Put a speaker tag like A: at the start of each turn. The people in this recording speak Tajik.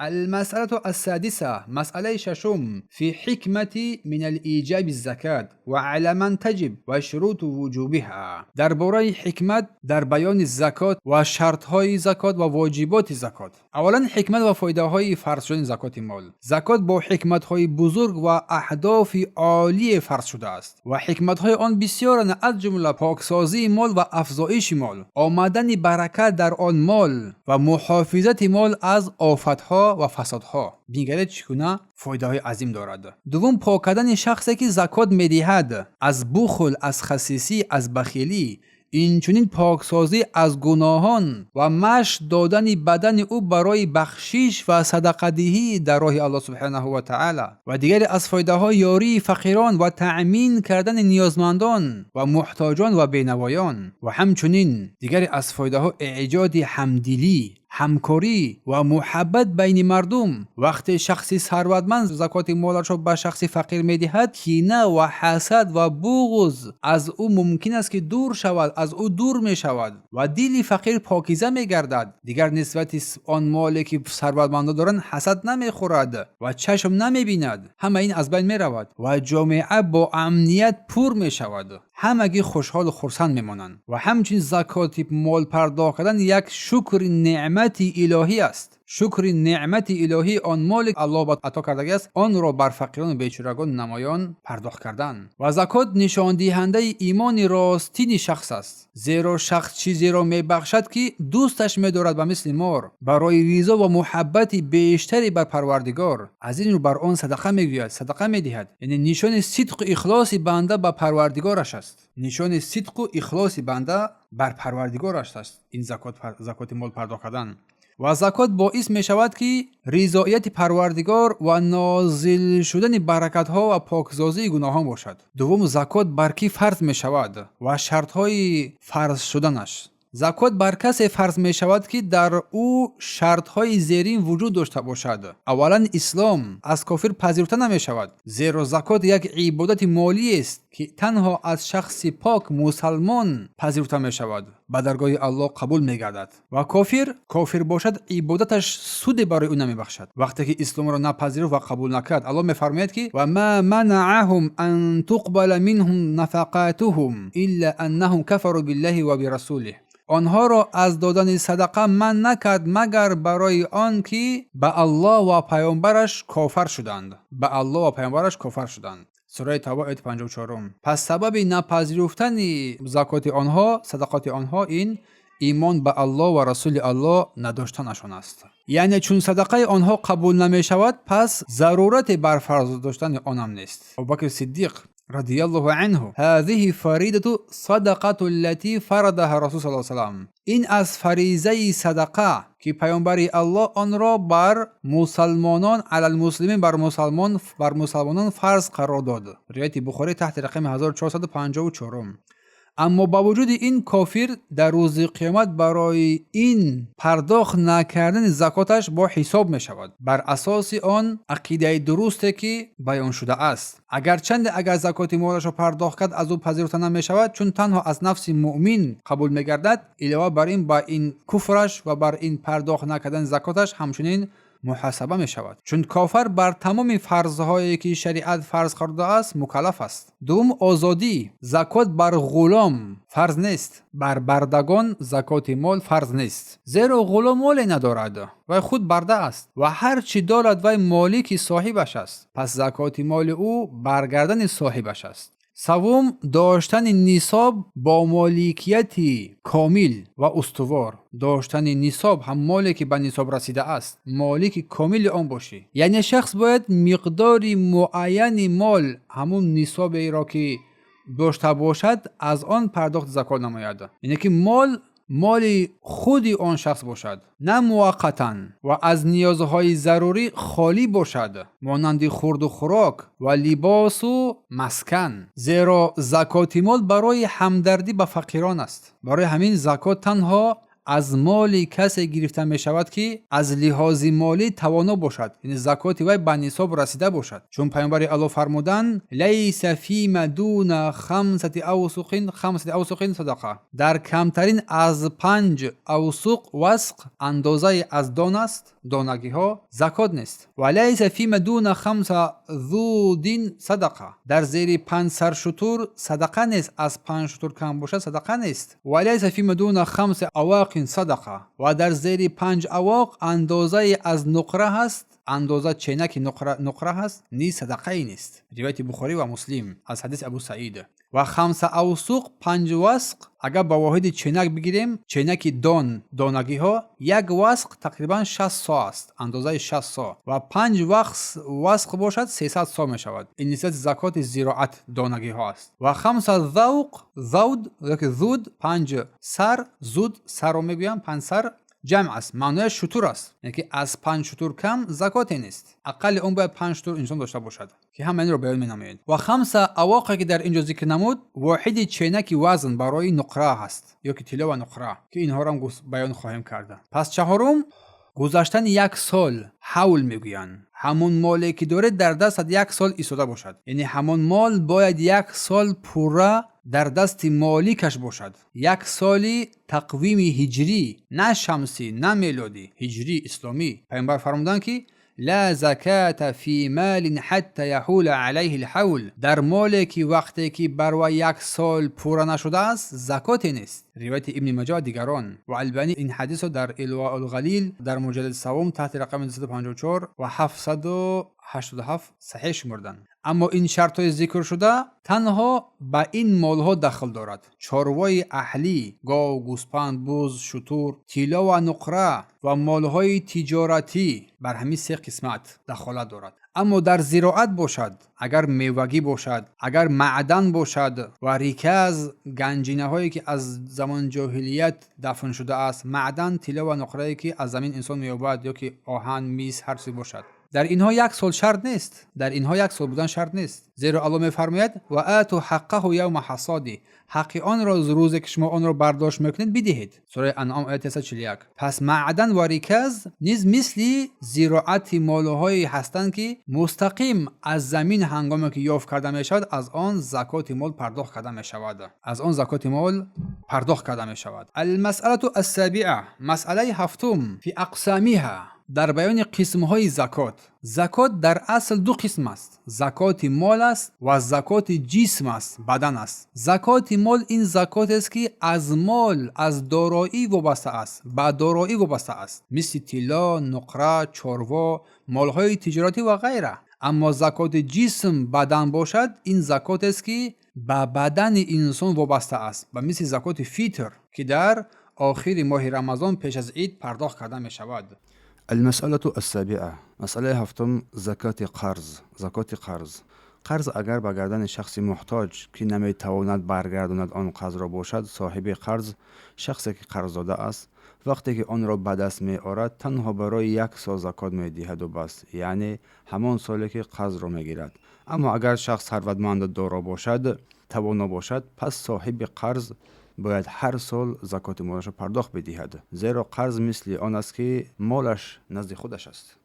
A: المسألة السادسة، مسألаи шашум: في الحكمة من الإيجاب الزكاة وعلى من تجب وشروط وجوبها. Дар бораи ҳикмат дар баёни закот ва шартҳои закот ва воҷиботи закот. Аввалан, ҳикмат ва фоидаҳои фарз шудани закоти мол. Закот бо ҳикматҳои бузург ва аҳдофи олие фарз шудааст ва ҳикматҳои он бисёранд, аз ҷумла поксозии мол ва афзоиши мол, омадани баракат дар он мол ва муҳофизати мол аз офатҳо ва фасодҳо. Бингаред, чӣ гуна фоидаҳои азим дорад. Дуввум, пок кардани шахсе, ки закот медиҳад, аз бухл, аз хасисӣ, аз бахилӣ, инчунин поксозӣ аз гуноҳон ва машқ додани бадани ӯ барои бахшиш ва садақадиҳӣ дар роҳи Аллоҳ субҳанаҳу ва таъала. Ва дигаре аз фоидаҳо ёрии фақирон ва таъмин кардани ниёзмандон ва муҳтоҷон ва бенавоён. Ва ҳамчунин дигаре аз фоидаҳо эҷоди ҳамдилӣ, ҳамкорӣ ва муҳаббат байни мардум. Вақте шахси сарватманд закоти молашро ба шахси фақир медиҳад, кина ва ҳасад ва буғз аз ӯ мумкин аст, ки дур шавад, аз ӯ дур мешавад ва дили фақир покиза мегардад. Дигар нисбати он моле, ки сарватмандон доранд, ҳасад намехӯрад ва чашм намебинад. Ҳама ин аз байн меравад ва ҷомеа бо амният пур мешавад, ҳамагӣ хушҳолу хурсанд мемонанд. Ва ҳамчунин закоти мол пардохт кардан як шукри неъмати илоҳӣ аст. Шукри неъмати илоҳӣ, он моле, Аллоҳ ба ато кардагиаст, онро бар фақирону бечорагон намоён пардохт кардан. Ва закот нишондиҳандаи имони ростини шахс аст, зеро шахс чизеро мебахшад, ки дӯсташ медорад, ба мисли мор, барои ризо ва муҳаббати бештаре бар Парвардигор. Аз ин рӯ бар он садақа мегӯяд, садақа медиҳад. Яъне нишони сидқу ихлоси банда ба Парвардигораш аст. Нишони сидқу ихлоси банда бар Парвардигораш аст ин закот, закоти мол пардохт кардан. Ва закот боис мешавад, ки ризоияти Парвардигор ва нозил шудани баракатҳо ва поксозии гуноҳон бошад. Дуввум, закот бар кӣ фарз мешавад ва шартҳои фарз шуданаш. Закот бар касе фарз мешавад, ки дар ӯ шартҳои зерин вуҷуд дошта бошад. Аввалан, ислом. Аз кофир пазируфта намешавад, зеро закот як ибодати молиест, ки танҳо аз шахси пок мусалмон пазируфта мешавад, ба даргоҳи Аллоҳ қабул мегардад. Ва кофир кофир бошад, ибодаташ суде барои ӯ намебахшад, вақте ки исломро напазируфт ва қабул накард. Аллоҳ мефармояд, ки: وما منعهم أن تقبل منهم نفقاتهم إلا أنهم كفروا بالله وبرسوله. Онҳоро аз додани садақа манъ накард, магар барои он ки ба Аллоҳ ва паёмбараш кофар шуданд. Ба Аллоҳ ва паёмбараш кофар шуданд. Сураи Тавба, ояти 54-ум. Пас сабаби напазируфтани закоти онҳо, садақоти онҳо ин имон ба Аллоҳ ва расули Аллоҳ надоштанашон аст. Яъне чун садақаи онҳо қабул намешавад, пас зарурате бар фарз доштани онам нест. Абубакр Сиддиқ رضي الله عنه: هذه فريضة الصدقة التي فرضها رسول صلى الله عليه وسلم. Ин аз фаризаи садақа, ки паёмбари Аллоҳ онро бар мусалмонон، على المسلمين، бар мусалмонон фарз қарор дод. Ривояти Бухорӣ таҳти рақами 1454. Аммо ба вуҷуди ин кофир дар рӯзи қиёмат барои ин пардохт накардани закоташ бо ҳисоб мешавад, бар асоси он ақидаи дурусте, ки баён шудааст. Агарчанде агар закоти молашро пардохт кард, аз ӯ пазируфта намешавад, чун танҳо аз нафси муъмин қабул мегардад. Илова бар ин, ба ин куфраш ва бар ин пардохт накардани закоташ ҳамчунин муҳосаба мешавад, чун кофар бар тамоми фарзҳое, ки шариат фарз кардааст, мукаллаф аст. Дуввум, озодӣ. Закот бар ғулом фарз нест. Бар бардагон закоти мол фарз нест, зеро ғулом моле надорад, вай худ барда аст ва ҳар чӣ дорад, вай молики соҳибаш аст. Пас закоти моли ӯ бар гардани соҳибаш аст. Саввум, доштани нисоб бо моликияти комил ва устувор. Доштани нисоб, ҳам моле, ки ба нисоб расидааст, молики комили он бошӣ. Яъне шахс бояд миқдори муайяни мол, ҳамун нисоберо, ки дошта бошад, аз он пардохти закот намояд. Яъне ки мол моли худи он шахс бошад, на муваққатан, ва аз ниёзҳои зарурӣ холӣ бошад, монанди хӯрду хӯрок ва либосу маскан, зеро закоти мол барои ҳамдардӣ ба фақирон аст. Барои ҳамин закот танҳо аз моли касе гирифта мешавад, ки аз лиҳози молӣ тавоно бошад, яъне закоти вай ба нисоб расида бошад. Чун паёмбари Аллоҳ фармуданд: ليس فيما دون 5 أوسق صدقة. Дар камтарин аз 5 авсуқ, васқ андозаи аз дон аст, донагиҳо, закот нест. وليس فيما دون خمس ذود صدقة. Дар зери панҷ сар шутур садақа нест, аз панҷ шутур кам бошад, садақа нест. وليس فيما دون خمس أواق صدقة. Ва дар зери 5 авоқ андозаи аз нуқра ҳаст, андоза ченаки нуқра ҳаст, низ садақае нест. Ривояти Бухорӣ ва Муслим аз ҳадиси Абу Саид. Ва 5 أوسق, 5 васқ, агар ба воҳиди ченак бигирем, ченаки дон, донагиҳо, як васқ тақрибан 60 со аст, андозаи 60 со, ва панҷ васқ бошад, 300 со мешавад. Ин нисбати закоти зироат, донагиҳо аст. Ва خمس ذوق, ذود ёки ذود, панҷ сар, ذود сарро мегӯям, панҷ сар ҷамъ аст, маънояш шутур аст, яъне ки аз панҷ шутур кам закоте нест. Ақалли он бояд панҷ шутур инсон дошта бошад, ки ҳама инро баён менамояд. Ва 5 أواق е ки дар ин ҷо зикр намуд, воҳиди ченаки вазн барои нуқра ҳаст ё ки тилло ва нуқра, ки инҳоро баён хоҳем карда. Пас чаҳорум, гузаштани як сол, ҳавл мегӯянд. Ҳамон моле ки доред, дар дастат як сол истода бошад, яъне ҳамон мол бояд як сол пурра дар дасти моликаш бошад. Як соли тақвими ҳиҷрӣ, на шамсӣ, на мелодӣ, ҳиҷрӣ, исломӣ. Пайғамбар фармуданд, ки لا زكاة في مال حتى يحول عليه الحول. Дар моле ки вақте ки бар вай як сол пурра нашудааст, закоте нест. Ривояти Ибни Маҷа ва дигарон. Ва Албанӣ ин ҳадисро дар Ирвоулғалил дар муҷаллади саввум таҳти рақами 254 ва 787 саҳеҳ шумурданд. Аммо ин шартҳои зикршуда танҳо ба ин молҳо дахл дорад: чорвои аҳлӣ, гов, гӯспанд, буз, шутур, тилло ва нуқра ва молҳои тиҷоратӣ, бар ҳамин се қисмат дахолат дорад. Аммо дар зироат бошад, агар мевагӣ бошад, агар маъдан бошад ва ركاز, ганҷинаҳое ки аз замони ҷоҳилият дафн шудааст, маъдан, тилло ва нуқрае ки аз замин инсон меёбад, ё ки оҳан, мис, ҳар чизе бошад, дар инҳо як сол шарт нест, дар инҳо як сол будан шарт нест. Зеро Аллоҳ мефармояд: وآتوا حقه يوم حصاده. Ҳаққи онро рӯзе ки шумо онро бардошт мекунед, бидиҳед. Сураи Анъом, ояти 141. Пас маъдан ва ركاز низ мисли зироати молҳое ҳастанд, ки мустақим аз замин ҳангоме ки ёфт карда мешавад, аз он закоти мол пардохт карда мешавад, аз он закоти мол пардохт карда мешавад. المسألة السابعة, масъалаи ҳафтум, في أقسامها, дар баёни қисмҳои закот. Закот дар асл ду қисм аст: закоти мол аст ва закоти ҷисм аст, бадан аст. Закоти мол ин закотест, ки аз мол, аз дороӣ вобаста аст, ба дороӣ вобаста аст, мисли тилло, нуқра, чорво, молҳои тиҷоратӣ ва ғайра. Аммо закоти ҷисм, бадан бошад, ин закотест, ки ба бадани инсон вобаста аст, ба мисли закоти фитр, ки дар охири моҳи Рамазон пеш аз ид пардохт карда мешавад.
B: المسألة السابعة, масъалаи ҳафтум, закоти қарз. Закоти қарз. Қарз агар ба гардани шахси муҳтоҷ, ки наметавонад баргардонад он қарзро, бошад, соҳиби қарз, шахсе ки қарз додааст, вақте ки онро ба даст меорад, танҳо барои як сол закот медиҳаду бас, яъне ҳамон соле ки қарзро мегирад. Аммо агар шахс сарватманду доро бошад, тавоно бошад, пас соҳиби қарз бояд ҳар сол закоти молашро пардохт бидиҳад, зеро қарз мисли он аст, ки молаш назди худаш аст.